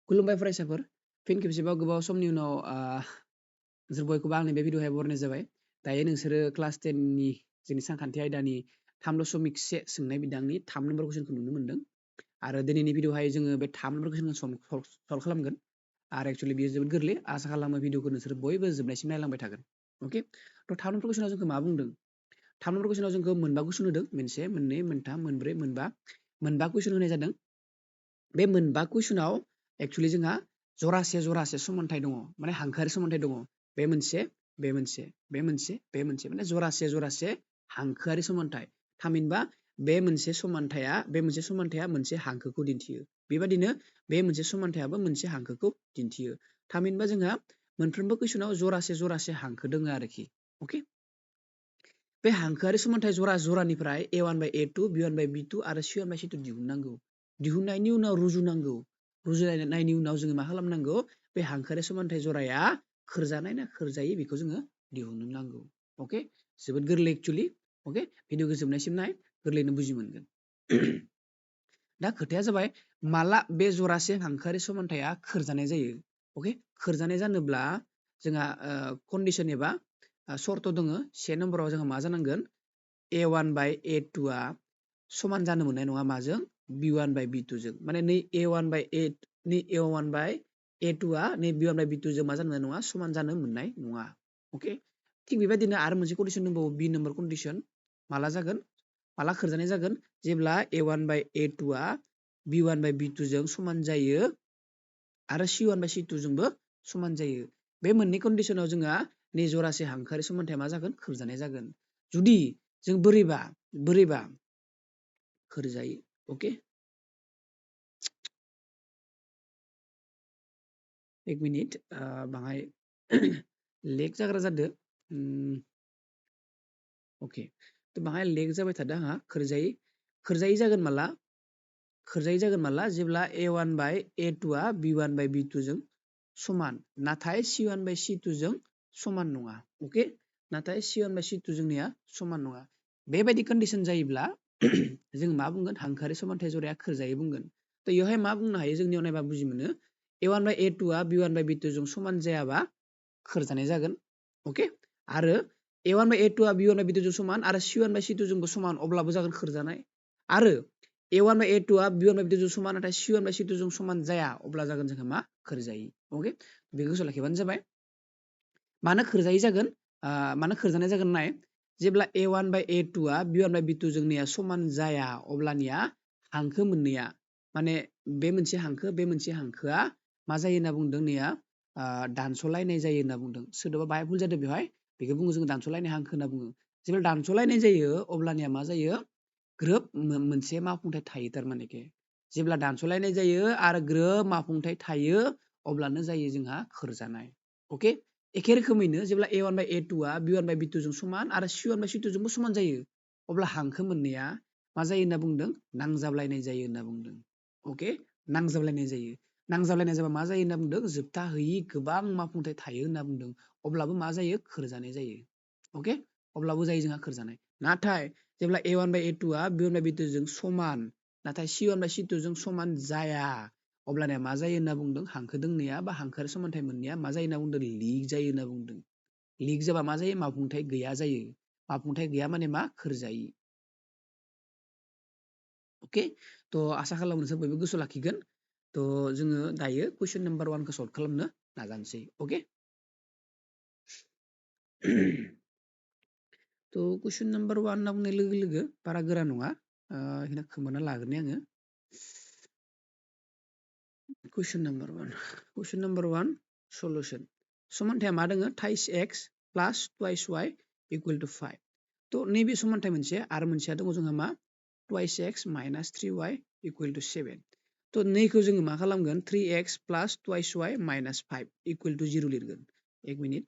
खुलुमबाय फरायसाफोर फिन खेबसेबाव गोबाव समनि उनाव नोंसोर बयखौबो आंनि बे भिडिअ'हाय बरायनाय जाबाय। दायो नोंसोरो क्लास 10 नि जोंनि सानखान्थि आयदानि 3.1 सोंनाय बिदांनि 3 नम्बर कुइसनखौ नुनो मोनदों आरो दिनैनि भिडिअ'हाय जोङो बे 3 नम्बर कुइसनखौ सल्भ खालामगोन आरो एक्चुअलि बेयो जोबोद गोरलै। आसा खालामो भिडिअ'खौ नोंसोर बयबो जोबनायसिम नायलांबाय थागोन। अके थ' 3 नम्बर कुइसनाव जोंखौ मा बुंदों? 3 नम्बर कुइसनाव जोंखौ मोनबा कुइसन होदों। मोनसे, मोननै, मोनथाम, मोनब्रै, मोनबा कुइसन होनाय जादों। बे मोनबा कुइसनाव एक्चुअलि जोंहा जरासे समानथाय दङ, माने हांखोआरि समानथाय दङ। बे मोनसे माने जरासे हांखोआरि समानथाय। थामहिनबा बे मोनसे समानथाया मोनसे हांखोखौ दिन्थियो। बेबादिनो बे मोनसे समानथायाबो मोनसे हांखोखौ दिन्थियो। थामहिनबा जोंहा मोनफ्रोमबो कुइसनाव जरासे हांखो दङ आरोखि। अके बे हांखोआरि समानथाय जरानिफ्राय a1/a2 b1/b2 आरो c1/c2 दिहुननांगौ। दिहुननायनि उनाव रुजुनांगौ। रुजुनायनि उनाव जोङो मा खालामनांगौ? बे हांखोआरि समानथाय जराया खोरजानाय ना खोरजायै बेखौ जोङो दिहुननो नांगौ। अके जोबोद गोरलै एक्चुअलि। अके भिडिअ'खौ जोबनायसिम नाय, गोरलैयैनो बुजि मोनगोन। दा खोथाया जाबाय माला बे जरासे हांखोआरि समानथाया खोरजानाय जायो? अके खोरजानाय जानोब्ला जोंहा कन्डिसन एबा सर्त दङ। से नम्बराव जोंहा मा जानांगोन? a1/a2 आ समान जानो मोननाय नङा माजों? b1/b2 जों। माने नै a1/a2 आ नै b1/b2 जों मा जानो मोननाय नङा? समान जानो मोननाय नङा। अके थिग बेबायदिनो आरो मोनसे कन्डिसन दंबावो, बि नम्बर कन्डिसन। माला जागोन? माला खोरजानाय जागोन? जेब्ला a1/a2 आ b1/b2 जों समान जायो आरो c1/c2 जोंबो समान जायो। बे मोननै कन्डिसनाव जोंहा नै जरासे हांखोआरि समानथाया मा जागोन? खोरजानाय जागोन। जुदि जों बोरैबा खोरजायो। अके एक मिनिट बाङाय लेग जाग्रा जादो। अके थ' बाङाय लेग जाबाय थादों आंहा। खोरजायै जागोन माला? खोरजायै जागोन माला? जेब्ला a1/a2 आ b1/b2 जों समान, नाथाय c1/c2 जों समान नङा। अके नाथाय c1/c2 जोंनिया समान नङा। बेबायदि कन्डिसन जायोब्ला जों मा बुंगोन? हांखोआरि समानथाय जराया खोरजायै बुंगोन। थ' बेवहाय मा बुंनो हायो? जोंनियाव नायबा बुजि मोनो। a1/a2 आ b1/b2 जों समान जायाबा खोरजानाय जागोन। अके आरो a1/a2 आ b1/b2 जों समान आरो c1/c2 जोंबो समान, अब्लाबो जागोन खोरजानाय। आरो a1/a2 आ b1/b2 जों समान नाथाय c1/c2 जों समान जाया, अब्ला जागोन जोंहा मा? खोरजायै। अके बेखौ गोसोआव लाखिबानो जाबाय। मानो खोरजायै जागोन? मानो खोरजानाय जागोन नाय। जेब्ला a1/a2 आ b1/b2 जोंनिया समान जाया, अब्लानिया हांखो मोननैया माने बे मोनसे हांखोआ मा जायो होनना बुंदों? नैया दानस'लायनाय जायो होनना बुंदों। सोदोबा बाहाय भुल जादों बेवहाय। बेखौ बुङो जोङो दानस'लायनाय हांखो होनना बुङो। जेब्ला दानस'लायनाय जायो अब्लानिया मा जायो? ग्रोब मोनसे मावफुंथाय थायो थारमानेखे। जेब्ला दानस'लायनाय जायो आरो ग्रोब मावफुंथाय थायो, अब्लानो जायो जोंहा खोरजानाय। अके एखे रोखोमैनो जेब्ला a1/a2 आ b1/b2 जों समान आरो c1/c2 जोंबो समान जायो, अब्ला हांखो मोननैया मा जायो होनना बुंदों? नांजाबलायनाय जायो होनना बुंदों। अके नांजाबलायनाय जायो। नांजाबलायनाय जाबा मा जायो होनना बुंदों? जोबथा गैयि गोबां मावफुंथाय थायो होनना बुंदों। अब्लाबो मा जायो? खोरजानाय जायो। अके अब्लाबो जायो जोंहा खोरजानाय। नाथाय जेब्ला a1/a2 आ b1/b2 जों समान नाथाय c1/c2 जों समान जाया, अब्लानिया मा जायो होनना बुंदों? हांखो दोंनैया बा हांखोआरि समानथाय मोननैया मा जायो होनना बुंदों? लिक जायो होनना बुंदों। लिक जाबा मा जायो? मावफुंथाय गैया जायो। मावफुंथाय गैया माने मा? खोरजायै। अके थ' आसा खालामो नोंसोर बयबो गोसोआव लाखिगोन। थ' जोङो दायो कुइसन नाम्बार 1खौ सल्भ खालामनो नाजानोसै। अके थ' कुइसन नाम्बार 1 होनना बुंनाय लोगो लोगो बारा गोरा नङा। बेखौ खोमोरना लाग्रोनि आङो। कुइसन नाम्बार 1 सल्युशन। समानथाया मा दोङो? थाइस x प्लास ट्वाइस y इकुवेल टु 5। थ' नैबे समानथाय मोनसे आरो मोनसेया दङ जोंहा मा? Twice x minus 3y equal to 7। थ' नैखौ जोङो मा खालामगोन? 3x plus twice y minus 5 equal to 0 लिरगोन। एक मिनिट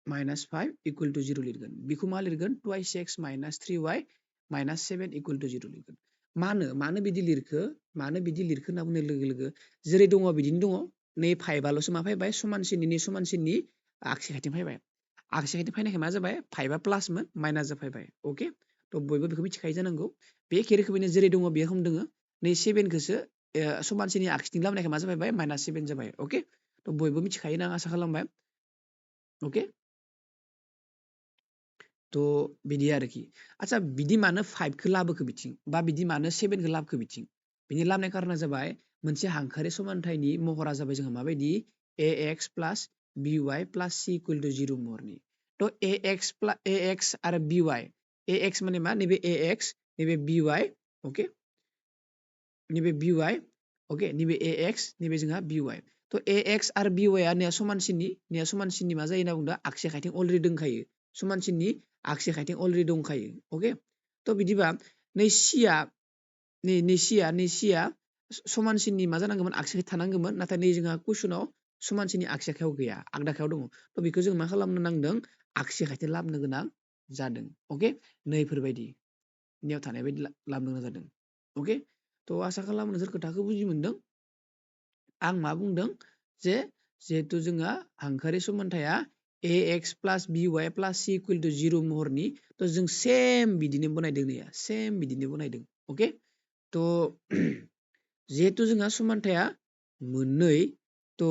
माइनास 5 इकुवेल टु 0 लिरगोन। बेखौ मा लिरगोन? Twice x minus 3y minus 7 equal to 0 लिरगोन। मानो बिदि लिरखो? होनना बुंनाय लोगो लोगो जेरै दङ बिदिनो दङ। नै 5आल'सो मा फैबाय? समानसिननि आगसि खाथिं फैबाय। आगसि खाथिं फैनायखाय मा जाबाय? 5आ प्लासमोन माइनास जाफैबाय। अके थ' बयबो बेखौ मिथिखायो जानांगौ। बे एखे रोखोमैनो जेरै दङ बे रोखोम दोङो। नै 7खौसो समानसिनि आगसिथिं लाबोनायखाय मा जाबाय -7 जाबाय अके थ' बयबो मिथिखायो ना आं आसा खालामबाय अके थ' बिदि आरोखि आচ্ছা बिदि मानो 5 खौ लाबोखो बिथिं बा बिदि मानो 7 खौ लाबोखो बिथिं बिनि लाबोनाय कारना जाबाय मोनसे हांखोआरि समानथायनि महरा जाबाय जोंहा माबायदि ax plus by plus c equal to 0 महरनि थ' ax आरो by ax माने मा नैबे ax नैबे by अके नैबे by अके नैबे ax नैबे जोंहा by थ' ax आरो by आ नैया समानसिननि मा जायो होनना बुंदों आगसि आखाइथिं अलरेडि दंखायो समानसिननि आगसि आखाइथिं अलरेडि दंखायो अके थ' बिदिबा नै सिया नै सिया समानसिननि मा जानांगौमोन आगसि आखाइ थानांगौमोन नाथाय नै जोंहा कुइसनाव समानसिननि आगसि आखाइयाव गैया आगदाखायाव दङ थ' बेखौ जों मा खालामनो नांदों आगसि आखाइथिं लाबोनो गोनां जादों अके नैफोरबायदि नियाव थानाय बायदि लाबोनो गोनां जादों अके थ' आसा खालामो नोंसोर खोथाखौ बुजि मोनदों आं मा बुंदों जे जिहेथु जोंहा हांखोआरि समानथाया ax plus by plus c equal to 0 महरनि थ' जों सेम बिदिनो बनायदों नैया सेम बिदिनो बनायदों अके थ' जिहेथु जोंहा समानथाया मोननै थ'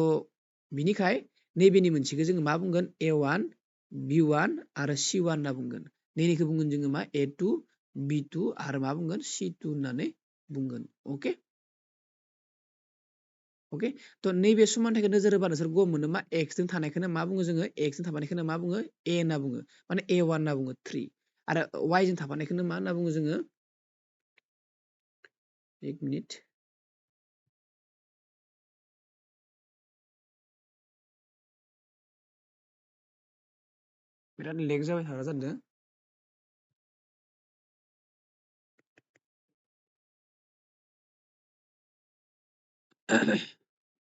बिनिखाय नैबेनि मोनसेखौ जोङो मा बुंगोन a1 b1 आरो c1 होनना बुंगोन नैनिखौ बुंगोन जोङो मा a2 b2 आरो मा बुंगोन c2 होननानै बुंगोन अके अके थ' नैबे समानथायखौ नोजोर होबा नोंसोर गम मोनो मा x जों थानायखौनो मा बुङो जोङो x जों थाफानायखौनो मा बुङो a होनना बुङो माने a1 होनना बुङो 3 आरो y जों थाफानायखौनो मा होनना बुङो जोङो एक मिनिट बिराद लेग जाबाय थाग्रा जादों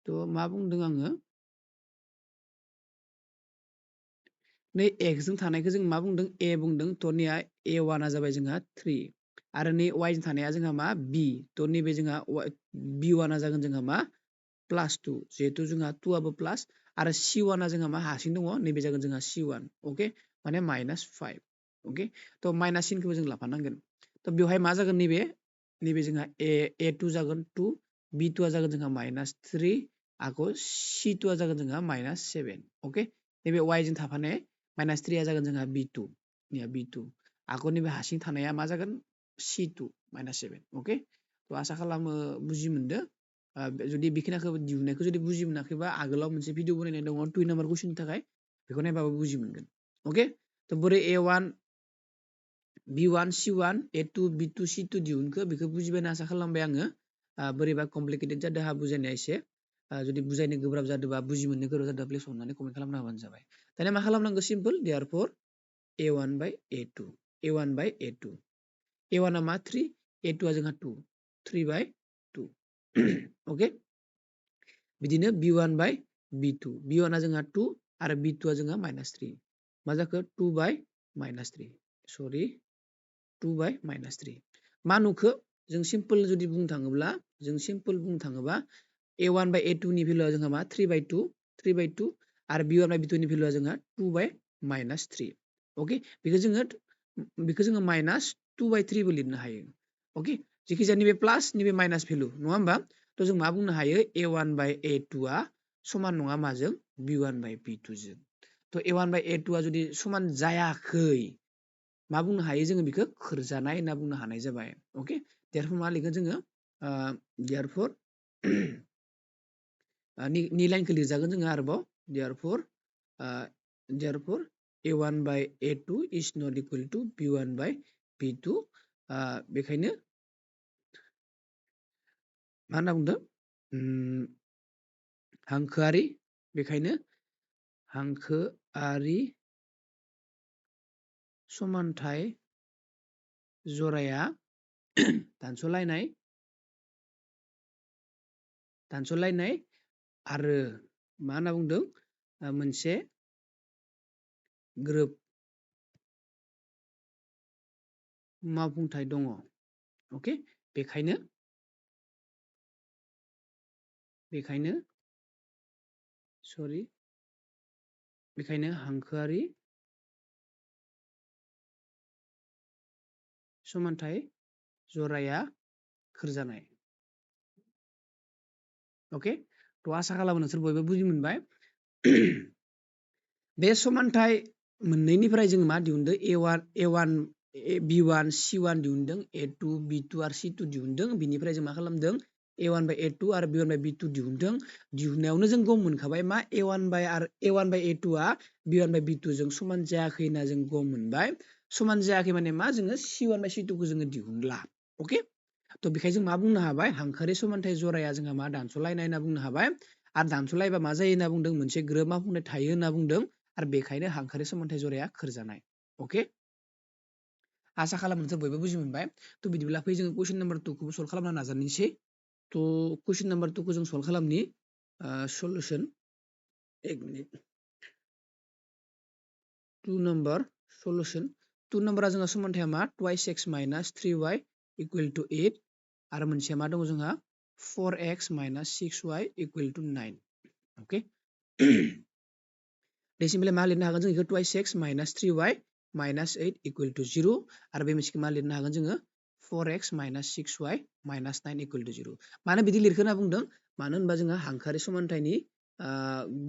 थ' मा बुंदों आङो नै x जों थानायखौ जों मा बुंदों a बुंदों थ' नैया a1 आ जाबाय जोंहा 3 आरो नै y जों थानाया जोंहा मा b थ' नैबे जोंहा b1 आ जागोन जोंहा मा +2 जिहेथु जोंहा 2 आबो प्लास आरो c1 आ जोंहा मा हारसिं दङ नैबे जागोन जोंहा c1 अके माने -5 अके थ' माइनास सिनखौबो जों लाफानांगोन थ' बेवहाय मा जागोन नैबे जोंहा a2 जागोन 2 b2 आ जागोन जोंहा -3 आखौ c2 आ जागोन जोंहा -7 अके नैबे y जों थाफानाय -3 आ जागोन जोंहा b2 निया b2 आखौ नैबे हारसिं थानाया मा जागोन c2 -7 अके थ' आसा खालामो बुजि मोनदो जुदि बेखिनिखौ दिहुननायखौ जुदि बुजि मोनाखैबा आगोलाव मोनसे भिडिअ बनायनाय दङ 2 नाम्बार कुइसननि थाखाय बेखौ नायबाबो बुजि मोनगोन अके थ' बोरै a1 b1 c1 a2 b2 c2 दिहुनखो बेखौ बुजिबायना आसा खालामबाय आङो बोरैबा कमप्लिकेटेड जादों हा बुजायनाया एसे जुदि बुजायनो गोब्राब जादोंबा बुजि मोननो गोब्राब जादों प्लिज अननानै कमेन्ट खालामना होबानो जाबाय दानिया मा खालामनांगौ simple देयारफर a1 by a2 a1 by a2 a1 आ मा 3 a2 आ जोंहा 2 3 by 2 अके बिदिनो b1 by b2 b1 आ जोंहा 2 आरो b2 आ जोंहा -3 मा जाखो 2 by -3 सरि 2 by -3 मा नुखो जों सिम्पल जुदि बुंनो थाङोब्ला a1 by a2 नि भेलुआ जोंहा मा 3 by 2 आरो b1 by b2 नि भेलुआ जोंहा 2 by -3 अके बेखौ जोङो -2 by 3 बो लिरनो हायो अके जेखि जाया नैबे प्लास नैबे माइनास भेलु नङा होमबा थ' जों मा बुंनो हायो a1 by a2 आ समान नङा माजों b1 by b2 जों थ' a1 by a2 आ जुदि समान जायाखै मा बुंनो हायो जोङो बेखौ खोरजानाय होनना बुंनो हानाय जाबाय अके देरफोर मा लिरगोन जोङो देरफोर नि लाइनखौ लिरजागोन जोङो आरोबाव देरफोर a1 by a2 is not equal to b1 by b2 बेखायनो मा होनना बुंदों बेखायनो हांखोआरि समानथाय जराया दानस'लायनाय आरो मा होनना बुंदों मोनसे ग्रोब मावफुंथाय दङ अके बेखायनो हांखोआरि समानथाय जराया खोरजानाय अके थ' आसा खालामो नोंसोर बयबो बुजि मोनबाय बे समानथाय मोननैनिफ्राय जों मा दिहुनदों A1 B1 C1 दिहुनदों A2 B2 आरो C2 दिहुनदों बिनिफ्राय जों मा खालामदों A1 बाय A2 आरो B1 बाय B2 दिहुनदों दिहुननायावनो जों गम मोनखाबाय मा A1 बाय A2 आ B1 बाय B2 जों समान जायाखै होनना जों गम मोनबाय समान जायाखै माने मा जोङो C1 बाय C2 खौ जोङो दिहुनला अके थ' बेखायनो जों मा बुंनो हाबाय हांखोआरि समानथाय जराया जोंहा मा दानस'लायनाय होनना बुंनो हाबाय आरो दानस'लायबा मा जायो होनना बुंदों मोनसे ग्रोब मावफुंनाय थायो होनना बुंदों आरो बेखायनो हांखोआरि समानथाय जराया खोरजानाय अके आसा खालामो नोंसोर बयबो बुजि मोनबाय थ' बिदिब्ला फै जोङो कुइसन नाम्बार 2 खौबो सल्भ खालामनो नाजानोसै थ' कुइसन नाम्बार 2 खौ जों सल्भ खालामनि सल्युशन एक मिनिट 2 नम्बर सल्युशन 2 नम्बरा जोंहा समानथाया मा 2x minus 3y equal to 8 आरो मोनसेया मा दङ जोंहा 4x minus 6y equal to 9 okay decimal मा लिरनो हागोन जों बेखौ 2x minus 3y minus 8 equal to 0 आरो बे मोनसेखौ मा लिरनो हागोन जोङो 4x minus 6y minus 9 equal to 0 मानो बिदि लिरखो होनना बुंदों मानो होनबा जोंहा हांखोआरि समानथायनि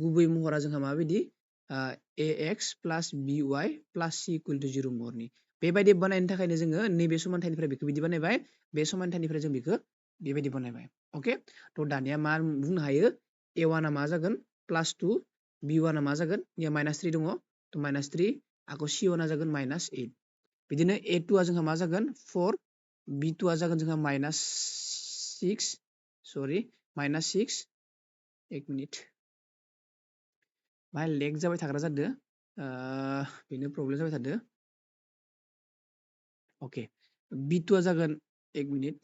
गुबै महरा जोंहा माबायदि ax plus by plus c equal to 0 महरनि बेबायदि बानायनो थाखायनो जोङो नैबे समानथायनिफ्राय बेखौ बिदि बानायबाय बे समानथायनिफ्राय जों बेखौ बेबायदि बानायबाय ओके थ' दानिया मा बुंनो हायो a1 आ मा जागोन +2 b1 आ मा जागोन या -3 दङ थ' -3 आखौ c1 आ जागोन -8 बिदिनो a2 आ जोंहा मा जागोन 4 b2 आ जागोन जोंहा -6 सरि -6 एक मिनिट बाहाय लेग जाबाय थाग्रा जादों बेनो प्रब्लेम जाबाय थादों ओके b2 आ जागोन एक मिनिट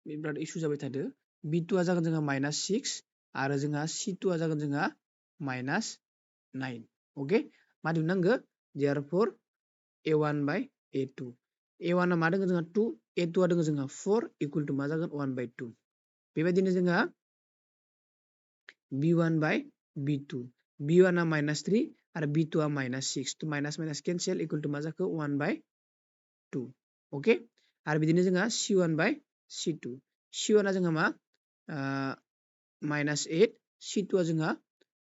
बे बिराद इसु जाबाय थादों b2 आ जागोन जोंहा -6 आरो जोंहा c2 आ जागोन जोंहा -9 ओके मा दिहुननांगो therefore a1 by a2 a1 आ मा दङ जोंहा 2 a2 आ दङ जोंहा 4 इक्वल टू मा जागोन 1 by 2 बेबायदिनो जोंहा b1 by b2 b1 आ -3 आरो b2 आ -6 तो minus minus cancel equal to मा जाखो 1 by 2 ओके आरो बिदिनो जोंहा c1 by c2 c1 आ जोंहा मा -8 c2 आ जोंहा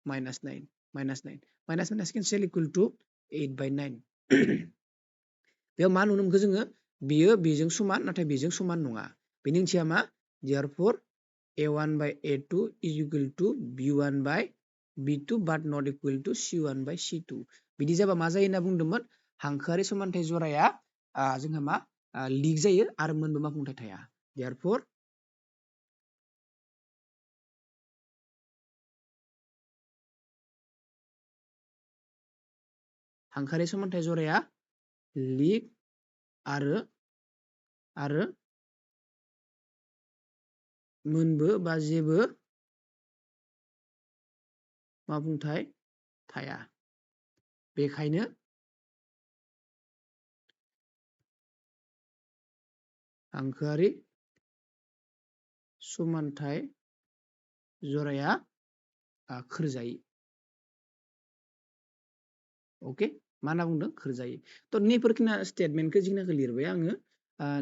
-9 minus minus cancel equal to 8 by 9 बेयाव मा नुनो मोनखो जोङो बियो बेजों समान नाथाय बेजों समान नङा बेनि ओंथिया मा therefore a1 by a2 is equal to b1 by b2 but not equal to c1 by c2 बिदि जाबा मा जायो होनना बुंदोंमोन हांखोआरि समानथाय जराया जोंहा मा लिक जायो आरो मोनबो मावफुंथाय थाया therefore हांखोआरि समानथाय जराया लिक आरो मोनबो बा जेबो मावफुंथाय थाया बेखायनो हांखोआरि समानथाय जराया खोरजायै ओके मा होनना बुंदों खोरजायै थ' नैफोरखिना स्टेटमेन्टखौ जिखिनाखौ लिरबाय आङो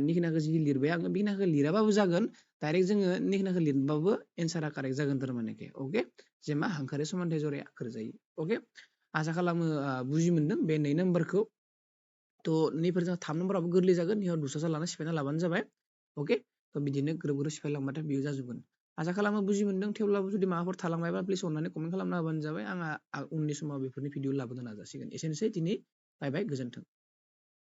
निखिनाखौ जि लिरबाय आङो बिखिनाखौ लिराबाबो जागोन डाइरेक्ट जोङो निखिनाखौ लिरबाबो एन्सारा कारेक्ट जागोन थारमाने ओके जे मा हांखोआरि समानथाय जराया खोरजायै ओके आसा खालामो बुजि मोनदों बे 2 नम्बरखौ थ' नैफोर जोंहा 3 नम्बराबो गोरलै जागोन इयाव दस्रा लाना सिफायना लाबानो जाबाय ओके थ' बिदिनो ग्रोब ग्रोब सिफायलांबाथाय बियो जाजोबगोन आसा खालामो बुजि मोनदों थेवब्लाबो जुदि माबाफोर थालांबायबा प्लिज अननानै कमेन्ट खालामना होबानो जाबाय आंहा उननि समाव बेफोरनि भिडिअ लाबोनो नाजासिगोन एसेनोसै दिनै बाय बाय गोजोन्थों